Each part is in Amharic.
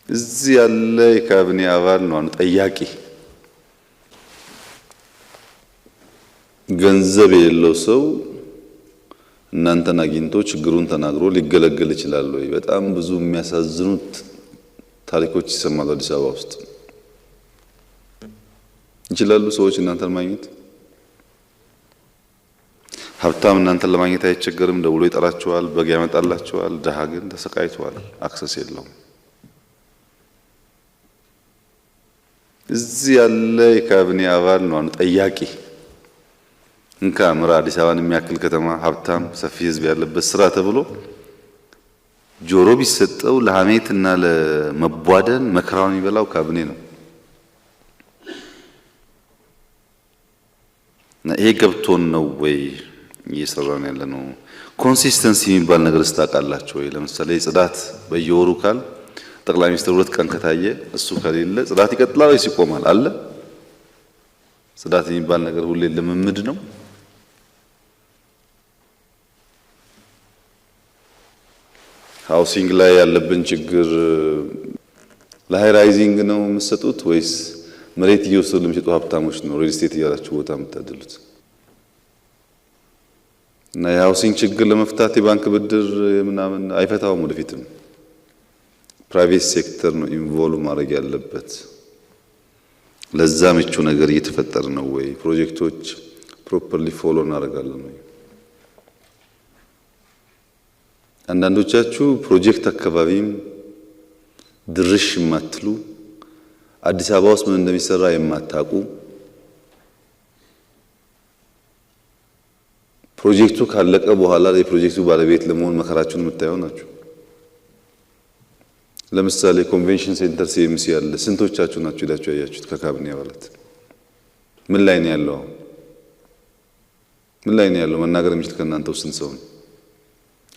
እዚህ ያለ የካቢኔ አባል ነው አንዱ ጠያቂ። ገንዘብ የሌለው ሰው እናንተን አግኝቶ ችግሩን ተናግሮ ሊገለገል ይችላል ወይ? በጣም ብዙ የሚያሳዝኑት ታሪኮች ይሰማሉ። አዲስ አበባ ውስጥ ይችላሉ ሰዎች እናንተን ማግኘት። ሀብታም እናንተን ለማግኘት አይቸገርም። ደውሎ ይጠራቸዋል፣ በግ ያመጣላቸዋል። ድሃ ግን ተሰቃይተዋል፣ access የለውም። እዚህ ያለ የካቢኔ አባል ነው አንዱ ጠያቂ። እንካ ምራ፣ አዲስ አበባን የሚያክል ከተማ ሀብታም፣ ሰፊ ህዝብ ያለበት ስራ ተብሎ ጆሮ ቢሰጠው ለሀሜትና ለመቧደን መከራውን የሚበላው ካቢኔ ነው። እና ይሄ ገብቶን ነው ወይ እየሰራን ያለ ነው? Consistency የሚባል ነገር ስታውቃላችሁ ወይ? ለምሳሌ ጽዳት በየወሩ ካል ጠቅላይ ሚኒስትር 2 ቀን ከታየ እሱ ከሌለ ጽዳት ይቀጥላል ወይስ ይቆማል? አለ ጽዳት የሚባል ነገር ሁሌ ልምምድ ነው። Housing ላይ ያለብን ችግር ለ high rising ነው የምትሰጡት ወይስ መሬት እየወሰዱ ለሚሸጡ ሀብታሞች ነው real estate እያላችሁ ቦታ የምታደሉት? እና የ housing ችግር ለመፍታት የባንክ ብድር ምናምን አይፈታውም። ወደፊትም private sector ነው involve ማድረግ ያለበት። ለዛ ምቹ ነገር እየተፈጠረ ነው ወይ? ፕሮጀክቶች properly follow እናደርጋለን ወይ? አንዳንዶቻችሁ ፕሮጀክት አካባቢም ድርሽ የማትሉ፣ አዲስ አበባ ውስጥ ምን እንደሚሰራ የማታውቁ፣ ፕሮጀክቱ ካለቀ በኋላ የፕሮጀክቱ ባለቤት ለመሆን መከራችሁን የምታየው ናችሁ። ለምሳሌ convention center ሲኤምሲ ያለ ስንቶቻችሁ ናችሁ ሄዳችሁ ያያችሁት? ከካቢኔ አባላት ምን ላይ ነው ያለው? ምን ላይ ነው ያለው? መናገር የሚችል ከእናንተ ውስጥ ስንት ሰው ነው?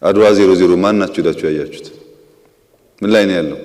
አድዋ 00 ማን ናችሁ ሄዳችሁ ያያችሁት? ምን ላይ ነው ያለው?